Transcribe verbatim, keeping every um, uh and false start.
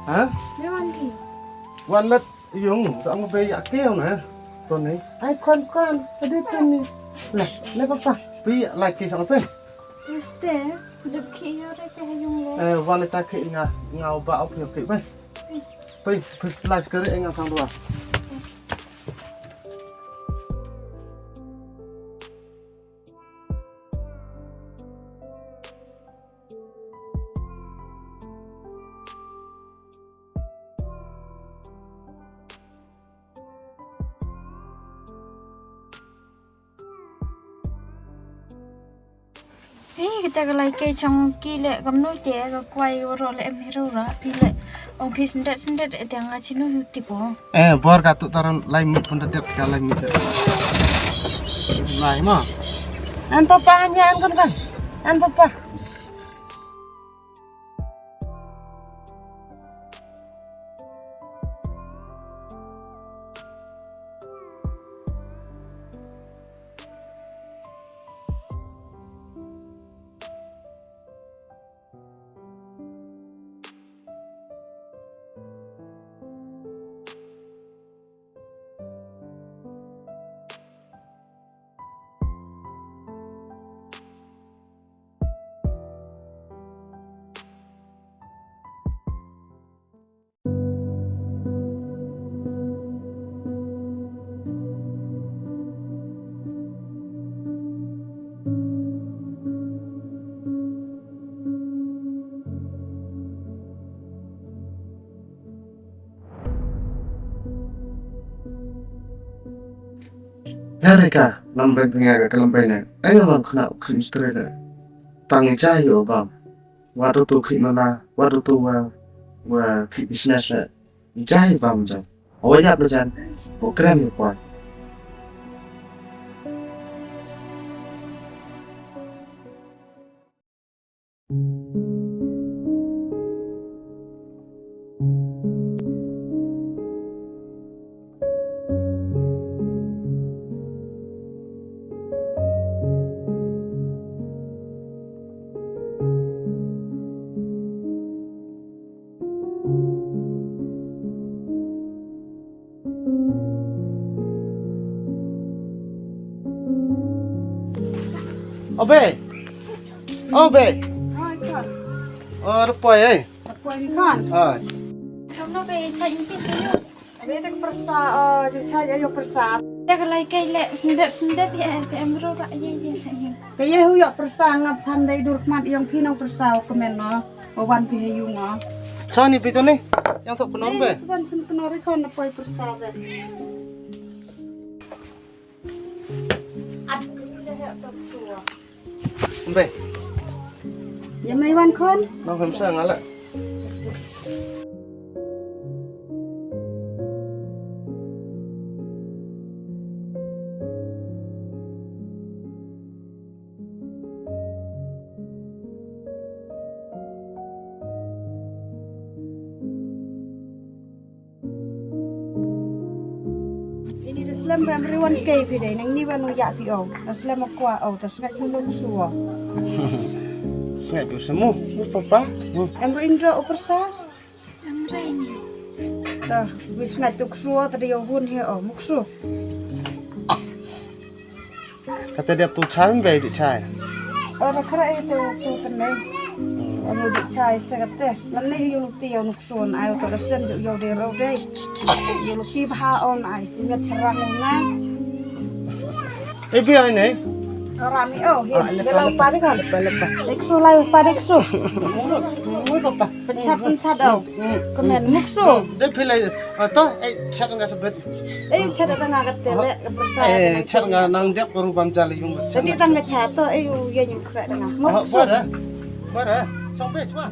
Ha? Wan ki. Wan lat yung, sa ang be ya ke na. Toni. Ai kon kon, tadi toni. Lah, le papa. Pi lai ki sang pe. Este, dep ki yo re te yung le. Eh, wan ta ki nga, nga ba op yo ki be. Pi, pi lai sekali nga sang dua. Hei, kita ka lai kai chong ki le kam noi te ka kwai oro le em hero ra pi le ong pi sendet sendet e te nga chinu hu tipo. Eh, bor ka tu taran lai mi pun da dep ka lai mi te. Lai ma. An papa am ya an kan kan. An papa. Erika, lam bai bringa ka lam bai ne. Ayo lam khna khri Australia. Tang i chai yo bam. Wa tu tu khri nala, wa tu tu wa wa khri business ne. I chai bam jan. Awa yap la jan. Ko kren yo pon. Obe. Obe. Oi, kon. Oh, ada poi, eh. Ada poi ni, kon. Oi. Kamu be chai inti sini. Abe tak persa, oh, ju chai ayo persa. Dah kalau kai le sendet sendet ya, te emro ra ye ye ye. Kaya hu yok persa ngap phan dai dur kmat yang pinang persa komen no. Wan pi ha yung ah. Sa ni pi to ni. Yang tok penom be. Seban cun penom ri kon na poi persa be. At ni le ha tok sua. Be. Ya mai wan kon. Nang hem sa ngala. Ini da slem ba em riwan kei phi dei nang ni ba nang ya phi o. Da slem o kwa o, da sngai sing dong suo. Sngai tu semu, papa. Em rin dro o persa. Em rin. Da, wi sngai tu suo, da yo hun he o, muksu. Kata dia tu chai be di chai. Ora kra e tu tu tenai. Anu di chai sa kata. Lan ni yu luti yu nuksun ai tu resident ju yu de ro de. Yu luti bha on ai. Ngat serang na. E bi ai nei. Ora mi oh. Lepa lepa lepa. Lepa lepa. Eksu lai pa eksu. Mulu mulu pa. Penchat penchat au. Kemen muksu. Dei phi lai to eh chat nga sebet. Eh chat nga ka tele ka persa. Eh chat nga nang dep ka rubam jali yung. Jadi tang nga chat to eh u ye nyung kra nga. Muksu. Bara. Bara. Song pe chwa.